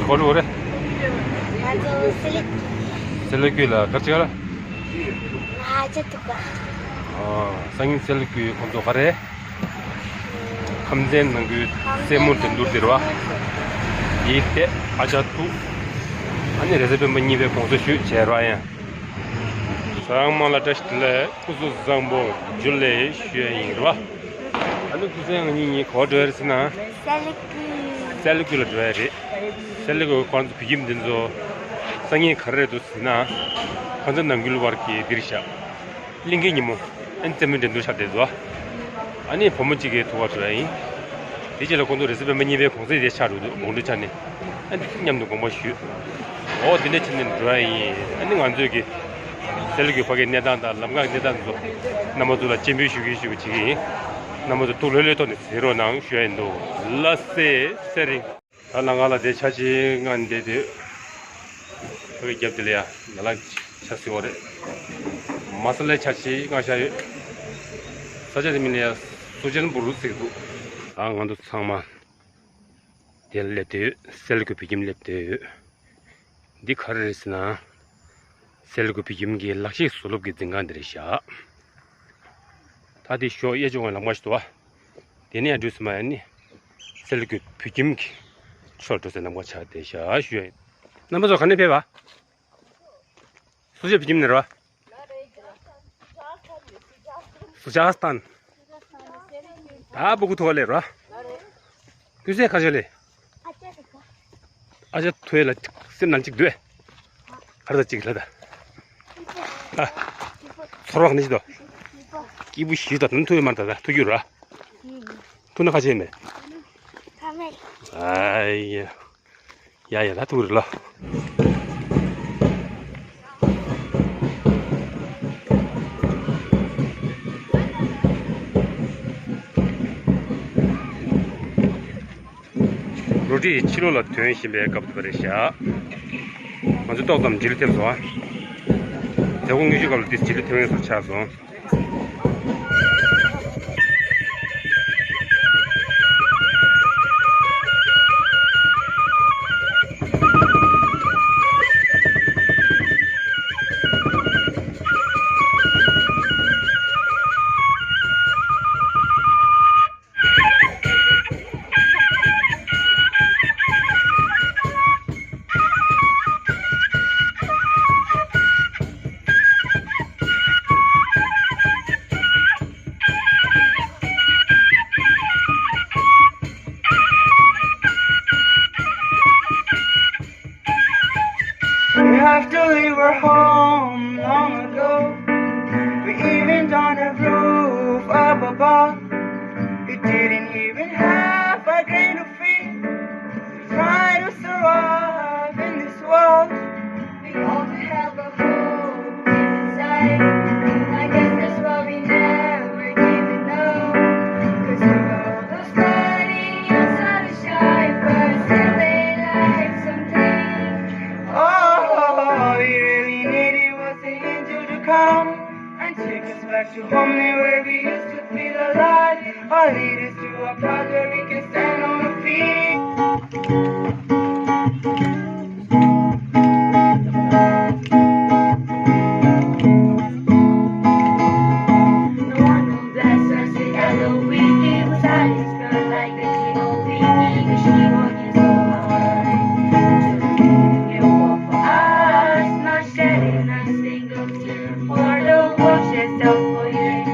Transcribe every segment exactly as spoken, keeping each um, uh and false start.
ག་རེ་རེད། ང་ཚོ་སེ་ལ་ཀུ། སེ་ལ་ཀུ་ལ་ག་རེ་བྱེད་ག་རེ། ང་ཅ་ཐུག་ག་ཨ། སང་ཉིན་སེ་ལ་ཀུ་ཁོང་ཚོ་ག་རེ། ཁམས་ཚན་ནང་ཁུལ་རྩེད་མོ་འགྲན་བསྡུར་དེ་རེད་པ། དེའི་ཐད་ཨ་ཅག་ཐུག་ཨ་ནི་རེས་གཟའ་སྤེན་པ་གཉིས་པའི་དགོང་ཚོད་ཞུས་བྱས་ར་ཡང་། ཚང་མ་ལ་བཀྲ་ཤིས་བདེ་ལེགས། སྐུ་གཟུགས་བཟང་པོ། ཇུ་ལེ་ཞུ་ཡ་ཡིན་ར། ཨ་ནི་སྐུ་ཚེ་ང་གཉིས་གཉིས་ག་པར་འགྲོ་ཡ་རེད་ཟེར་ན། སེ་ལ་ཀུ། སེ་ལ་ཀུ་ལ་འགྲོ་ཡ་རེད། སེ་ལ་ཀུ་ཁོ་རང་ཚོ་བོད་ཁྱིམ་འདི་ཚོ་སང་ཉིན་ག་རེ་རེད་འདུག་ཟེར་ན། ཁོ་ཚོ་ནང་ཁུལ་བར་གྱི་འདིར་བཞག་གླིང་གེ་ཉིན་མོ། ཨ་ནི་རྩེད་མོའི་འགྲན་བསྡུར་ཆགས་བསྡད་འདུག་ཨ་ནི་བུ་མོ་གཅིག་གིས་ཐུག་པར་འགྲོ་ཡ་ཡིན། དེ་རྗེས་ལ་ཁོང་ཚོ་རེས་གཟའ་སྤེན་པ་གཉིས་པའི་དགོང་ཚོད་དེ་ཆགས་འགྲོ་འདུག་དགོང་དྲོ་ཆགས་ནས། ཨ་ནི་མཉམ་དུ་དགོངས་པ་ཞུས། འོ་དེ་འདྲ་བྱས་ནས་འགྲོ་ཡ་ཡིན། ཨ་ནི་ང་ཚོས་ཀྱི་སེ་ལ་ཀུའི་ཕ་གིའི་གནས་སྟངས་དང་ལམ་ཁའི་གནས་སྟངས་ཚོ་རྣམ་པ་ཚོ་ལ་སྤྱན་འབུལ་ཞུ་གི་ཞུ་གི་བྱེད་ཀྱི་ཡིན། རྣམ་པ་ཚོ་ཐུགས་ལྷོད་ལྷོད་ཐོག་ནས་གཟིགས་རོགས་གནང་ཞུ་ཡ་ཡིན། འདུག་ལ་སེ་སེ་རིང་། ད་ལམ་ཁ་ལ་དེ་ཆ་ཆེ་ལྔ་འདས་དུས། ཕ་གི་རྒྱབ་དེ་ལ་ཡ་ང་ལ་ཆ་སི་བ་རེད། མ་ས་ལ་ཆ་ཆེ་ལྔ་ཤ་ཡོད། ས་ཆ་དེ་མིན་ལ་ཡ་སུ་ཅན་བུ་རུ་ཟེར་གི་འདུག་ད་ང་ཚོ་ཚང་མ་དེ་ལ་སླེབས་དུས་སེ་ལ་ཀུ་བོད་ཁྱིམ་སླེབས་དུས། འདི་ག་རེ་རེད་ཟེར་ན། སེ་ལ་ཀུ་བོད་ཁྱིམ་གྱི་ལག་ཤེས་བཟོ་ལུགས་ཀྱི་འཛིན་ཁང་འདི་རེད་བཞག་ད་དེ་ཞོགས་གཡས་ཕྱོགས་ལམ་ཁ་ཞིག་འདུག་བ། དེ་ནས་ཡར་འགྲོ་ཟེར་མ་ཡ་ནི། སེ་ལ་ཀུ་བོད་ཁྱིམ་གྱི་ཕྱོགས་འགྲོ་སའི་ལམ་ཁ་ཆགས་བསྡད་བཞག་ཞུ་ཡ་ཡིན། རྣམ་པ་ཚོ་ག་ནས་ཕེབས་པ། སུ་ཞིག་བོད་ཁྱིམ་ནས་རེད་བ། སུ་ཇཱ་སི་ཐན། ད་སྤུ་གུ་ཐོག་ལས་ར། ཀུན་གསལ་ཁ་ཤས་ལས། ཨ་ཅག་ཐོས་ལ་སེམས་ནང་གཅིག་འདུག་ག་རེ་ད་གཅིག་ལ་ད། ཨ། ཚོར་བ་ག་ནས་ཤི་དོ། སྐྱིད་པོ་ཞིག་ད་དུང་ཐུག་ཡོད་མ་རེད་ད། ཐུག་རྒྱུ་ར། ཐུག་ན་ཁ་ཆེ་མེད། ཨ་ཡ། ཡ་ཡ་ད་ཐུག་རེད་ལ། རོ་ཊི་ཕྱི་ལོགས་ལ་ཐོན་བཞིན་པའི་སྐབས་དེ་རེད་བཞག་ང་ཚོ་ཏོག་ཙམ་འགྲིལ་ཐེབས་སོང་ཨ། མཛད་སྒོ་དངོས་གཞིའི་སྐབས་ལ་དེ་འགྲིལ་ཐེབས་མཁན་ཚོ་ཆགས་སོང་། We have to leave our home long ago. We even don't have roof up above. We didn't even have a grain of wheat. We try to survive in this world. We all do have a hope inside. I guess that's why we never give it up. 'Cause we're all those bloody young sunshine, but still they like something. All we really needed was an angel to come and take us back to home, where we used to feel alive. All lead us to a path where we can stand on our feet. The one who blessed us with Elohim, whose eyes burn like the king of King, she won't use all our life. You walk for us, not shedding a single tear. For the world shed down for you.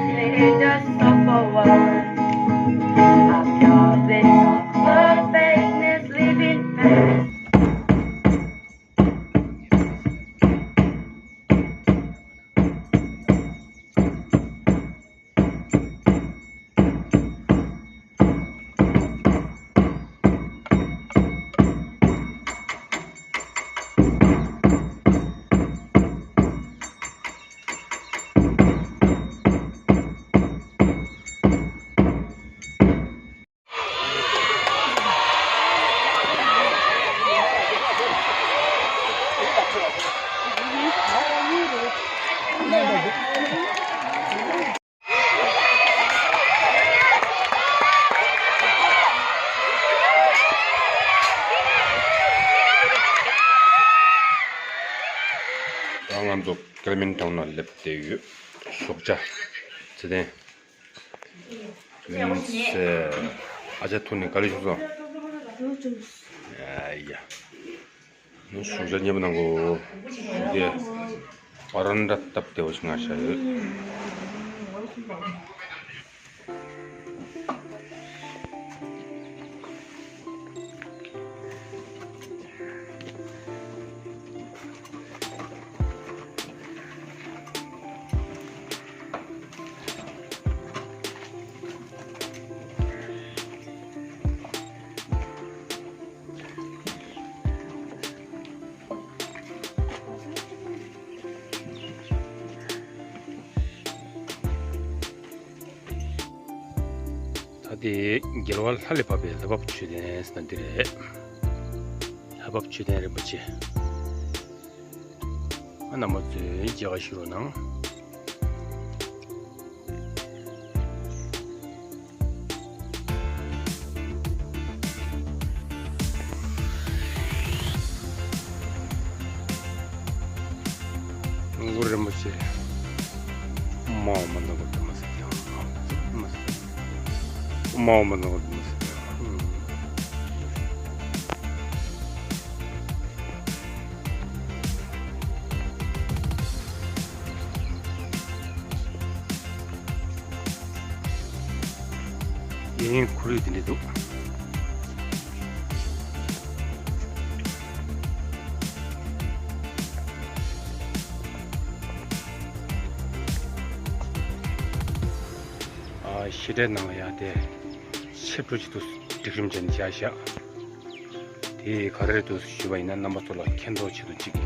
ང་ཚོ་ཀེལ་མིན་ཊའུན་ལ་སླེབས་བསྡད་ཡོད། ཞོགས་ཇ་ཚེ་བརྟན། ཨ་ཅག་ཐུག་ནས་ག་ལེ་བྱུང་སོང་། ཨ་ཡ། ཞོགས་ཇ་མཉེས་པོ་གནང་གོ། ཞོགས་ཇ་པ་རོན་ཊ་སྟབས་བདེ་བོ་ཞིག་མངགས་བཞག་ཡོད། ད་དེ་རྒྱལ་བ་ལྷ་ལས་བབས་པའི་ལྷ་བབས་མཆོད་རྟེན་ཟེར་ན་འདི་རེད། ལྷ་བབས་མཆོད་རྟེན་རིན་པོ་ཆེ། ཨ་རྣམ་པ་ཚོས་མཇལ་ཁ་ཞུ་རོགས་གནང་། གུ་རུ་རིན་པོ་ཆེ། མ་འོངས་པ་ན་གོ་དུ་མ་ཟེར་ཀྱང་། མ་འོངས་པ་ན་གོ་དུ་མ་ཟེར་ཀྱང་། གཡས་གཡོན་ཁོར་ཡུག་དེ་འདྲ་འདུག་ཨ། བཤད་གྲྭའི་ནང་ལ་ཡང་དེ་ཆེ་བྲོ་ཅིག་ཏུ་སྒྲིག་རིམ་བྱས་ནས་བཞག་བཞག་དེ་ག་རེ་རེད་འདུག་ཞུས་པ་ཡིན་ན་རྣམ་པ་ཚོ་ལ་མཁྱེན་རྟོགས་ཆེད་དུ་ཅིག་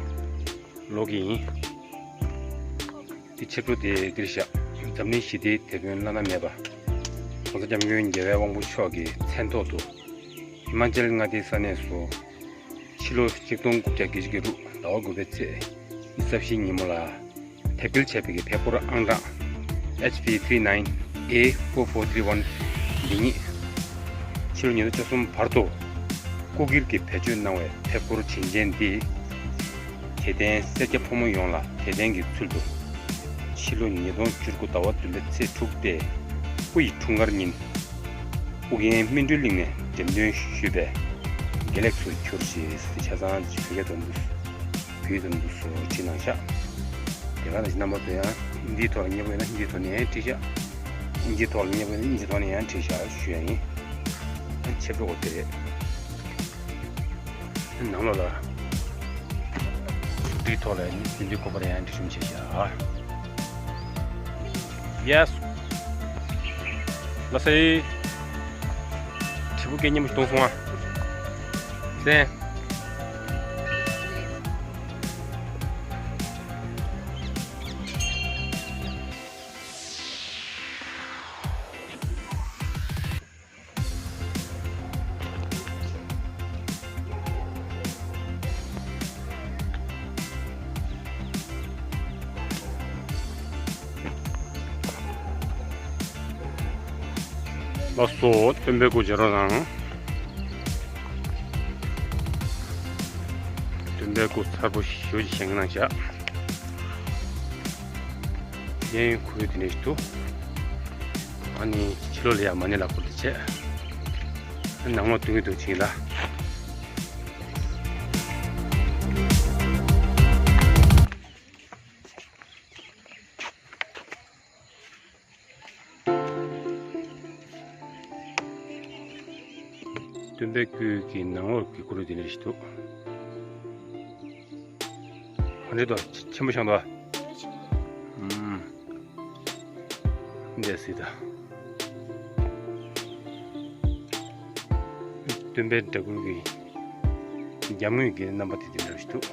ཀློག་གི་ཡིན། དེ་ཆེ་བྲོ་དེ་འདིར་བཞག་འཛམ་གླིང་ཞི་བདེའི་དེད་དཔོན་བླ་ན་མེད་པ་༸གོང་ས་༸སྐྱབས་མགོན་རྒྱལ་བའི་དབང་པོ་མཆོག་གི་མཚན་ཐོག་ཏུ་ཧི་མ་ཅལ་མངའ་སྡེའི་ས་གནས་སུ་ཕྱི་ལོ་ཆིག་སྟོང་དགུ་བརྒྱ་བརྒྱད་ཅུ་གྱ་དྲུག་ཟླ་བ་དགུ་པའི་ཚེས་ཉི་ཤུ་རྩ་བཞི་ཉིན་མོ་ལ་དེབ་སྐྱེལ་བྱས་པའི་ཕེབས་འཁོར་ཨང་གྲངས་H P three nine A four four three one འདི་ཉིད་ཕྱི་ལོ་ཉིས་སྟོང་བཅུ་གསུམ་བར་དུ་སྐུ་སྒེར་གྱིས་བེད་སྤྱོད་གནང་བའི་ཕེབས་འཁོར་བྱིན་ཅན་འདི་དད་ལྡན་སེར་སྐྱ་ཕོ་མོ་ཡོངས་ལ་དད་རྟེན་གྱི་ཚུལ་དུ་ཕྱི་ལོ་ཉིས་སྟོང་བཅུ་དགུ་ཟླ་བ་བདུན་པའི་ཚེས་དྲུག་སྟེ་སྐུ་ཡི་འཁྲུངས་སྐར་ཉིན། ཨུ་རྒྱན་སྨིན་གྲོལ་གླིང་ནས་འགྲེམས་སྟོན་ཞུས་པས་དགེ་ལེགས་སུ་གྱུར་ཅིག་ཟེར་ཆ་ཚང་བོད་སྐད་དུ་འདུག་བོད་དུ་འདུག་སོ་བྲིས་གནང་ཤག་དེ་ག་ནང་བཞིན་རྣམ་པ་ཚོ་ཡང་ཧིན་དིའི་ཐོག་ལ་མཉེས་པོ་ཡོད་ན་ཧིན་དིའི་ཐོག་ནས་ཡང་བྲིས་ཤག་དབྱིན་ཇིའི་ཐོག་ལ་མཉེས་པོ་ཡོད་ན་དབྱིན་ཇིའི་ཐོག་ནས་ཡང་བྲིས་ཤག་ཞུ་ཡ་ཡིན། ཆེ་བྲོ་གོ་དེ་རེད། ནང་ལོགས་ལ་ཞུགས་འབྲིའི་ཐོག་ལ་ཡིན་དུས་ཁོ་པར་ཡང་འབྲི་ཤོམ་བྱས་ཤག Yes. ལ་སེ། དྲིལ་བུ་སྐད་སྙན་མོ་ཞིག་གཏོང་སོང་ཨ། སེ། ལགས་སོ། སྟོན་པའི་སྐུ་མཇལ་རོགས་གནང་། སྟོན་པའི་སྐུ་མཚར་པོ་ཞེ་པོ་ཅིག་བཞེངས་གནང་བཞག་གཡས་གཡོན་ཁོར་ཡུག་དེ་འདྲ་ཞིག་འདུག་ཨ་ནི་ཕྱི་ལོགས་ལ་ཡ་མ་ཎི་ལག་འཁོར་དེ་བྱས། ནང་ལོགས་སྟོན་གྱི་འདུག་ཅིག་ལ། སྟོན་པའི་སྐུ་གི་ནང་ལོགས་ཀྱི་ཁོར་ཡུག་དེ་འདྲ་ཞིག་འདུག་ག་འདྲ་འདུག་ཆེན་པོ་ཆགས་འདུག་ཨུམ། འདི་སྲིད་ད། སྟོན་པའི་འདྲ་སྐུ་གི་རྒྱབ་ངོས་ཀྱི་རྣམ་པ་དེ་དེ་འདྲ་ཞིག་འདུག་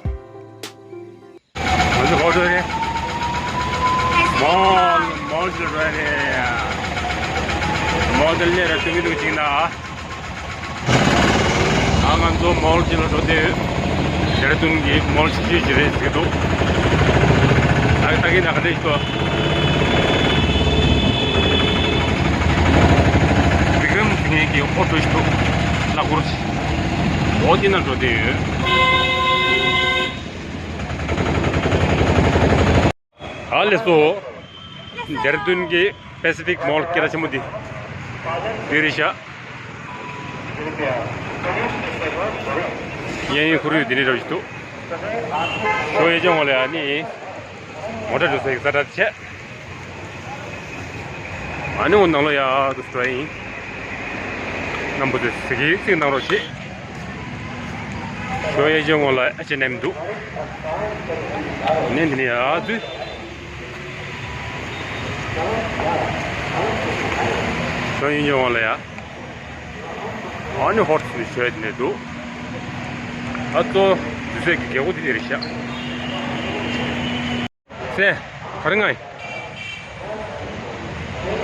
ང་ཚོ་ཧོ་ཏོ་རེད། མོལ་མོལ་ཅིག་རེད། མོལ་དེ་ལས་ར་ཏུ་མི་འདུག་ཅིག་ན། ཨ་ང་ཚོ་མོལ་ཅིག་ལ་འགྲོ་དུས། ཌེ་ར་ཌུན་གྱི་མོལ་ཆེ་ཤོས་ཅིག་རེད་ཟེར་གྱི་འདུག་ད་ད་གིན་ན་ག་འདྲ་ཞིག་འདུག་བི་ཀྲམ་སིང་ཧེ་གི་ཨོ་ཊོ་ཞིག་འདུག་ལ་འཁོར་ཅིག་འོ་དེ་ན་འགྲོ་དུས། ཨ་ལེ་སོ། ལྡེར་ལྡུན་གྱི་པེ་སི་ཕིག་མོལ་སྐད་གྲགས་ཆེན་པོ་འདི། འདི་རེད་ཤག་གཡས་གཡོན་ཁོར་ཡུག་འདི་འདྲ་འདྲ་པོ་ཞིག་འདུག་ཞོ་གཡས་ཕྱོགས་ངོས་ལ་ཡ་ནི། མོ་ཊ་འགྲོ་སའི་ས་ཁྲ་ཆེ། ཨ་ནི་འོ་ནང་ལོགས་ཡ་དུ་འགྲོ་ཡིན། རྣམ་པ་ཚོས་གཟིགས་གཟིགས་གནང་རོགས་བྱེད། ཞོ་གཡས་ཕྱོགས་ངོས་ལ་ཨ་ཅེ་ནེམ་འདུག་ནས་འདི་ནས་ཡ་ཚུལ། ཞོ་གཡོན་ཕྱོགས་ངོས་ལ་ཡ། ཨ་ནི་ཧོར་ཚུལ་ཞོ་ཡ་འདི་ནས་འདུག་ཨ་ཙོ། དུས་ཚོད་ཀྱི་རྒྱལ་སྒོ་འདི་ནས་རེད་ཤག་སེ། ག་རེ་ང་ཡིན།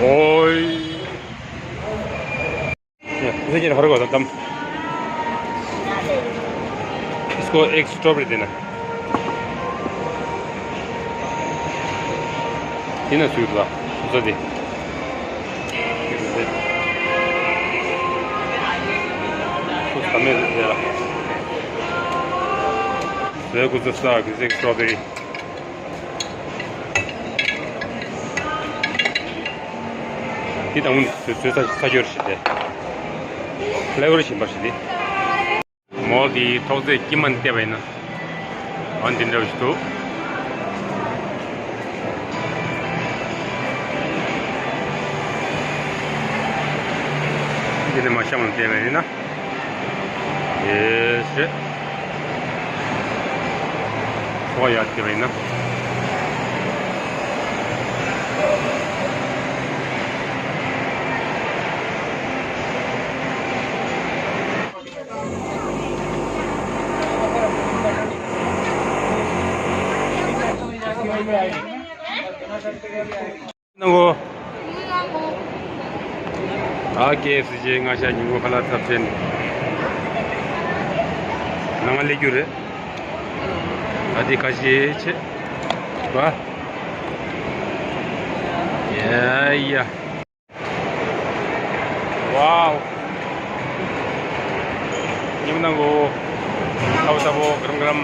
ཨོའི། ཡ། ཁུ་ཚ་ཁྱེད་ཧ་ར་གོ་དམ་དམ། It's called egg strawberry dinner. དེ་ན་སུས་ལ་ཁུ་ཚ་དེ། ཁུ་ཚ་མེད་དེ་ལ། ཟས་ཁུ་ཚ་ས་ཁུ་ཚ་strawberry། འདི་དང་པོ་ནས་བཟོས་ཚར་ཚར་རྒྱུ་རེད་ཞེས་ཏེ། ལེ་བར་ཞིམ་པར་ཞིག་སྟེ། མོ་དེའི་ཐོག་བརྩེགས་དཀྱིལ་མ་བལྟས་པ་ཡིན་ན། འོ་འདི་འདྲ་བ་ཞིག་འདུག་འདི་ནས་མར་གཤམ་ལ་བལྟས་པ་ཡིན་ན། ཡེ་ཤེས། ཕོ་ཡ་དེ་བས་ན། ནང་གོ། ཨ་ཀེ་སི་ཇེ་ང་ཤ་ཉིན་གོ་ཁ་ལག་ཚབ་ཆེན། ནང་ལས་རྒྱུ་རེད། ཨ་དེ་ཁ་ཤས་ཆེ། བ། ཡ་ཡ། ཝའོ། ཉིན་ནང་གོ། ཐའོ་ཐའོ་གྲམ་གྲམ།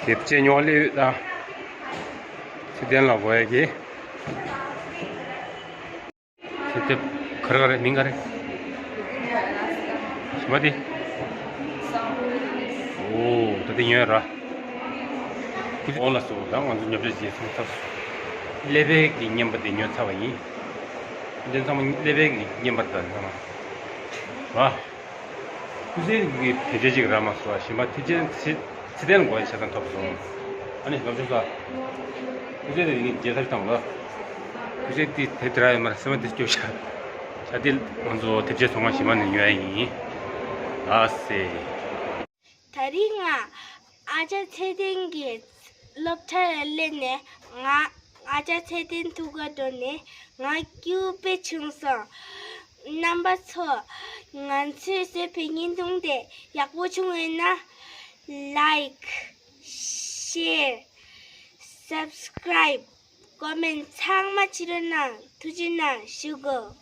དེབ་ཆེ་ཉོ་ལེ་ཡོད་ད། ཚེ་བརྟན་ལ་གོ་ཡ་གི། ཚེ་དེབ་ག་རེ་ག་རེ་མིང་ག་རེ། ཞི་མ་དེ། ཨོ་ད་དེ་ཉོས་ར། ཁུ་ཚེ་ཨོ་ལ་སོ་ད་ང་ཚོ་ཉོ་ཆ་བྱས་སོང་ཚར་སོང་། ཀླད་པའི་གི་བརྙན་པར་དེ་ཉོས་ཚར་བ་ཡིན། དེ་ཚང་མ་ཀླད་པའི་གི་བརྙན་པར་དང་ཚང་མ། བ། ཁུ་ཚེ་གི་དེབ་ཆ་གཅིག་རག་མ་སོང་བ། ཞི་མ་དེབ་ཆ་ཚེ་ཚེ་བརྟན་གོ་ཡ་ཆ་ཚང་ཐོབ་སོང་། ཨ་ནི་ལབ་ཆོག་ས། ཁུ་ཚེ་དེ་ཡིན་རྗེས་ཐག་བཏང་ལ། ཁུ་ཚེ་དེ་དེབ་དེ་རག་ཡོད་མ་རེད་སེམས་པ་དེ་སྐྱོ་ཤ། ད་དེ་ང་ཚོ་དེབ་ཆ་ཚང་མ་ཞི་མ་ནས་ཉོ་ཡ་ཡིན། ཨ་སེ། ད་རིང་ང་ཨ་ཅག་ཚེ་བརྟན་གྱི་སློབ་གྲྭར་སླེབས་ནས། ང་ཨ་ཅག་ཚེ་བརྟན་ཐུག་ག་འགྲོ་ནས་ང་སྐྱིད་པོ་བྱུང་སོང་། རྣམ་པ་ཚོ་ང་ཚོའི་བཟོས་པའི་བརྙན་ཐུང་དེ་ཡག་པོ་བྱུང་ཡོད་ན། ལའིཀ། ཤེར། སབ་སི་ཀ་རའིབ། ཀོ་མེན་ཚང་མ་བྱེད་རོགས་གནང་། ཐུགས་རྗེ་གནང་ཞུ་གོ།